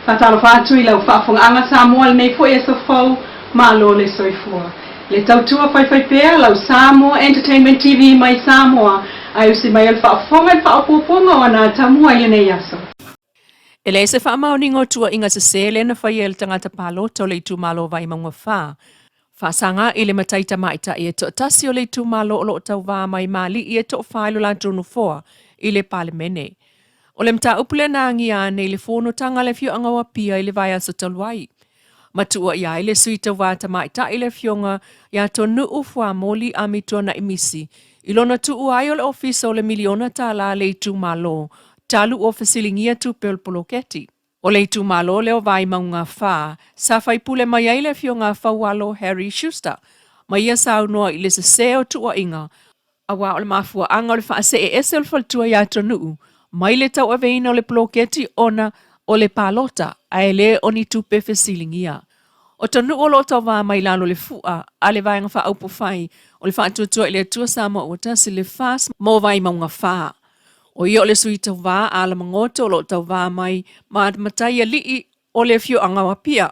Faatalofa atu i lau faafofogaaga Samoa i lenei foi aso fou, malo le soifua. Le tautua faifaipea lau Samoa Entertainment TV mai Samoa ae usi mai o le faafofoga i le faaopoopoga o ana atamua i lenei aso. E leai se faamaoniga o tuuaiga sese lea na faia e le tagata palota o le itumalo o Vaimauga 4, faasaga i le matai tamaitai e toatasi o le itumalo o lo o tauva mai ma alii e toafa i lo latou nofoa i le Palemene. O le mataupu lea na agia ane i le fonotaga a le afioaga o Apia i le vaiaso talu ai. Ma tuuaia ai le sui tauva tamaitai le afioga ia Tonu'u Fuamoli Amituana'i Misi i lona tuua ai o le ofisa o le miliona tala a le itumalo talu ua fesiligia tupe o le poloketi. O le itumalo lea o Vaimauga 4 sa faipule mai ai le afioga a Faualo Harry Schuster ma ia saunoa i le sese o tuuaiga aua o le mafuaaga o le faasee ese o le faletua ia Tonu'u mai le tauaveina o le poloketi ona o le palota ae le o ni tupe fesiligia. O Tonu'u o lo o tauva mai lalo o le fu'a a le Vaega Faaupufai o le Faatuatua i le Atua Samoa Ua Tasi, le FAST, mo Vaimauga 4. O ia o le sui tauva a Alamagoto o lo o tauva mai ma matai alii o le afioaga o Apia.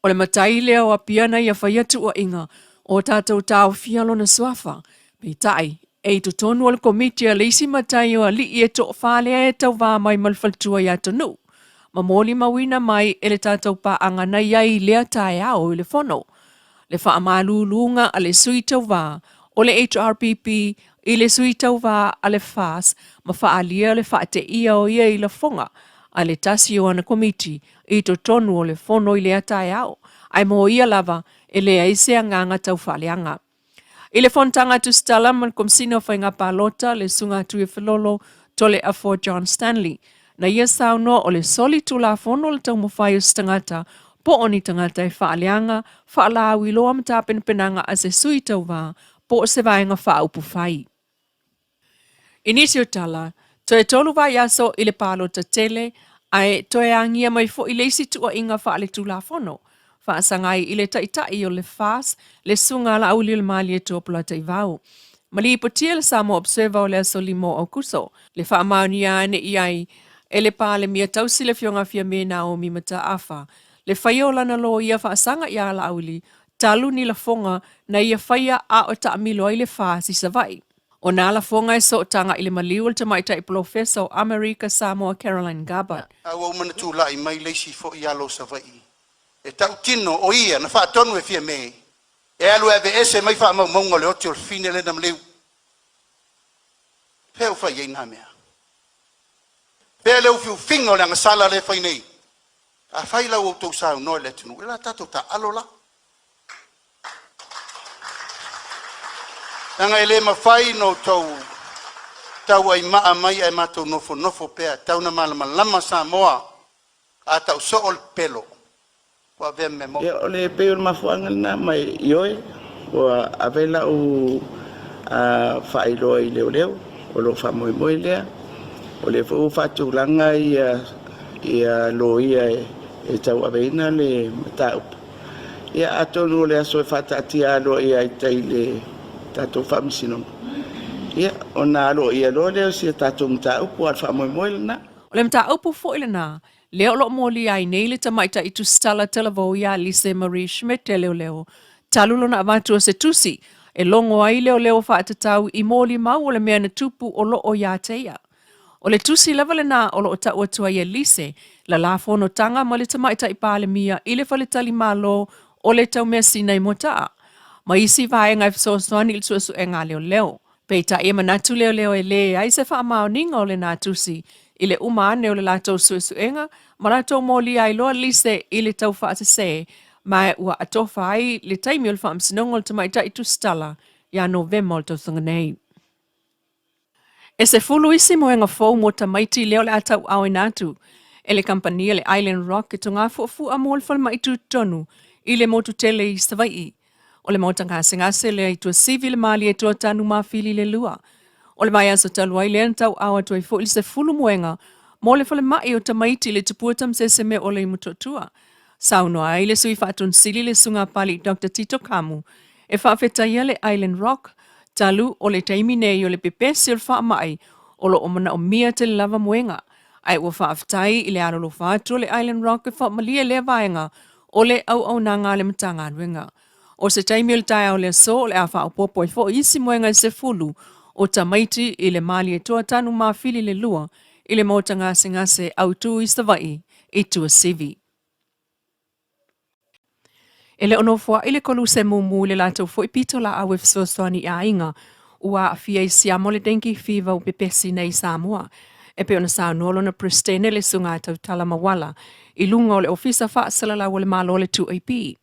O le matai lea o Apia na ia faia tuuaiga o tatou taofia lona suafa. Peitai, e i totonu o le komiti a le isi matai o alii e toafa lea e tauva mai ma le faletua ia Tonu'u, ma molimauina mai e le tatou paaga na i ai i lea taeao i le fono le faamaluluga a le sui tauva o le HRPP i le sui tauva a le FAS ma faaalia le faateia o ia i lafoga a le tasi o ana komiti i totonu o le fono i lea taeao, ae mo ia lava e leai se agaga tau faaleaga. I le fonotaga a Tusitala ma le Komesina o Faiga Palota, le Susuga a Tuiafelolo Toleafoa John Stanley, na ia saunoa o le soli tulafono le taumafai o se tagata po o ni tagata e faaleaga, faalauiloa ma tapenapenaga a se sui tauva po o se vaega faaupufai. I nisi o tala, toe tolu vaiaso i le palota tele, ae toe agia mai foi le isi tuuaiga faaletulafono, faasaga ai i le taitai o le FAS, le Susuga a Laaulialemalietoa Polataivao. Ma lipotia le Samoa Observer o le aso 5 o Aokuso, le faamaonia ane i ai e le Palemia tausi le Afioga Fiame Naomi Mataafa, le faia o lana loia faasaga iā Laauli, talu ni lafoga na ia faia a o taamilo ai le FAS i Savaii. O nā lafoga e sootaga i le maliu o le tamaitai polofesa o Amerika Samoa Caroline Gabbard. A ua uma ona tulai mai le isi foi alo o Savaii e tautino o ia na faatonu e Fiame e alu e aveese mai faamaumauga o le oti o le fine lea na maliu. Fea ua fai ai na mea? Fea le ufiufiga o le agasala lea e fai nei? Afai la ua outou saunoa i le atunuu, e la tatou taaalo la. Leaga e le mafai ona outou tauaimaa mai ae matou nofonofo pea, tau ina malamalama Samoa. A tau soo le pepelo, ua avea ma mea moni. Ia, o le pei o le mafuaaga lena ma ioe ua ave lau faailoa i leoleo, o lou faamoemoe lea. O lea foi ua faatulaga ia ia loia e tauaveina le mataupu. Ia atonu o le aso e faataatia aloaia ai tai i le tatou Faamasinoga, ia ona aloaia loa lea o si a tatou mataupu, a o le faamoemoe lena. O le mataupu foi lena, lea o lo o molia ai nei le tamaitai tusitala talavou ia Lise Marie Schmidt e leoleo, talu lona avatu o se tusi e logo ai leoleo faatatau i molimau o le mea na tupu o lo o ia te ia. O le tusi lava lena o lo o tau atu ai e Lise la la fonotaga ma le Tamaitai Palemia i le Faletalimalo o le Taumeasina i Moataa, ma isi vaega e fesoasoani i le suesuega a leoleo. Peitai e manatu leoleo e leai se faamaoniga o lena tusi i le uma ane o le latou suesuega ma latou molia ai loa Lise i le taufaasese ma ua atofa ai le taimi o le faamasinoga o le tamaitai tusitala ia Novema o le tausaga nei. E 10 isi moega fou mo tamaiti lea o le a tauaaoina atu e le kamupani a le Island Rock e togafuafua mo le falemai tutotonu i le motu tele i Savaii. O le maota gasegase lea i Tuasivi le Malietoa Tanumafili le lua. O le vaiaso talu ai lea na tauaao atu ai foi le 10 moega mo le falemai o tamaiti i le Tupua Tamasese Meaola i Motootua. Saunoa ai le sui faatonusili le Susuga a Papalii Doctor Tito Kamu e faafetaia le Island Rock talu o le taimi nei o le pepesi o le faamai o lo o manaomia tele lava moega. Ae ua faafetai i le alolofa atu o le Island Rock e faamalie lea vaega o le auaunaga a le Matagaluega. O se taimi o le taeao o le aso o le a faaopoopo ai foi isi moega e 10 o tamaiti i le Malietoa Tanumafili le 2 i le Maota Gasegase Autu i Savaii i Tuasivi. E le o nofoaʻi le koluse mumu i le latou foi pitolaau e fesoasoani i aiga ua aafia i siama o le dengue fever ua pepesi nei i Samoa. E pei ona saunoa lona Peresetene le Susuga Tautala Mawala i luga o le Ofisa Faasalalau a le Malo le 2AP.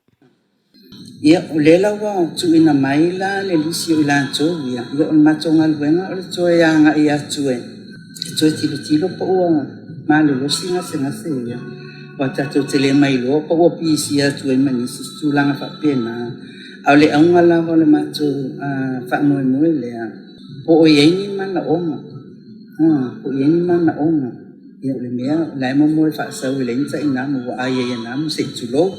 Ia, o lea la ua tuuina mai la le lisi o i latou ia, ia o le matou galuega o le toe agai atu e toe tilotilo po ua malolosi gasegase ia, aua tatou te le mailoa po ua pisia atu ai ma nisi i se tulaga faapena. A o le auga lava o le matou faamoemoe lea, po o i ai ni manaoga, po o i ai ni manaoga. Ia o le mea o la e momoe faasau e leai ni tainamu ua ai ai e namu se i tulou,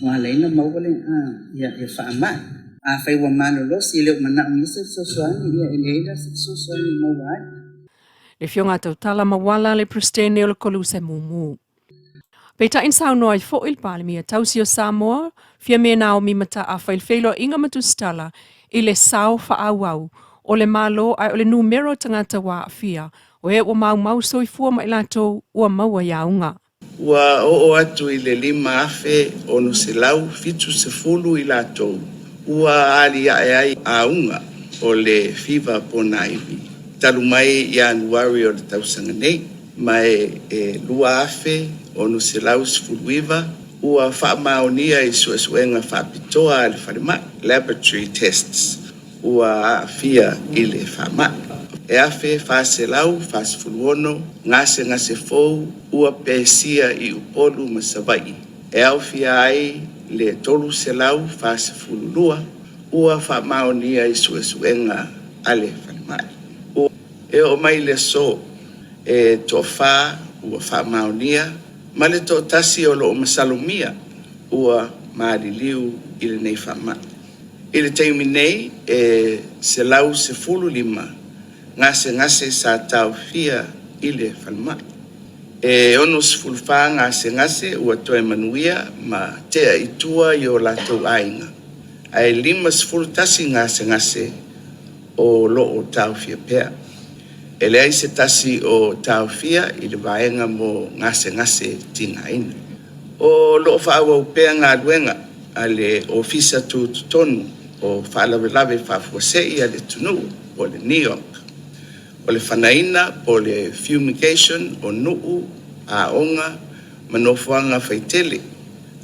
ua ala ai ona maua le ia ia faamai. Afai ua malolosi e le o manaomia se fesoasoani, ia e leai la se fesoasoani e maua ai. Le Afioga a Tautala Mawala, le Peresetene o le Koluse Mumu. Peitai na saunoa ai foi le Palemia tausi o Samoa, Fiame Naomi Mataafa i le feiloaiga ma Tusitala i le sao faaauau o le Malo ae o le numera o tagata ua aafia, o e ua maumau soifua ma i latou ua maua i auga. Ua oo atu i le 5,670 i latou ua aliae ai auga o le fiva ponaivi talu mai Ianuari o le tausaga nei, ma e 2,619 ua faamaonia i suesuega faapitoa a le falemai, laboratory tests, ua aafia i le faamai. E 1,446 gasegase fou ua pesia i Upolu ma Savaii, e aofia ai le 342 ua faamaonia i suesuega a le falemai. E oo mai i le aso, e toafa ua faamaonia ma le toatasi o lo o masalomia ua maliliu i lenei faamai. I le taimi nei, e 115 gasegase sa taofia i le falemai. E 64 gasegase ua toe manuia ma tea i tua i o latou aiga, ae 51 gasegase o lo o taofia pea. E leai se tasi o taofia i le vaega mo gasegase tigaina. O lo o faaauau pea galuega a le Ofisa Tutotonu o Faalavelave Faafuasei a le Atunuu po o le NEOC, o le fanaina po o le fumigation o nuu, aoga ma nofoaga faitele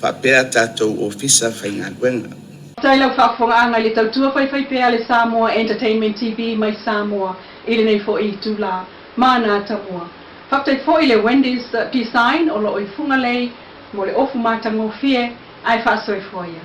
faapea tatou ofisa faigaluega. Faafetai lau faafofogaaga i le tautua faifaipea a le Samoa Entertainment TV mai Samoa i lenei foi itula. Mana Tamua. Faafetai foi i le Wendy's Design o lo o i Fugalei mo le ofu matagofie ae faasoifua ia.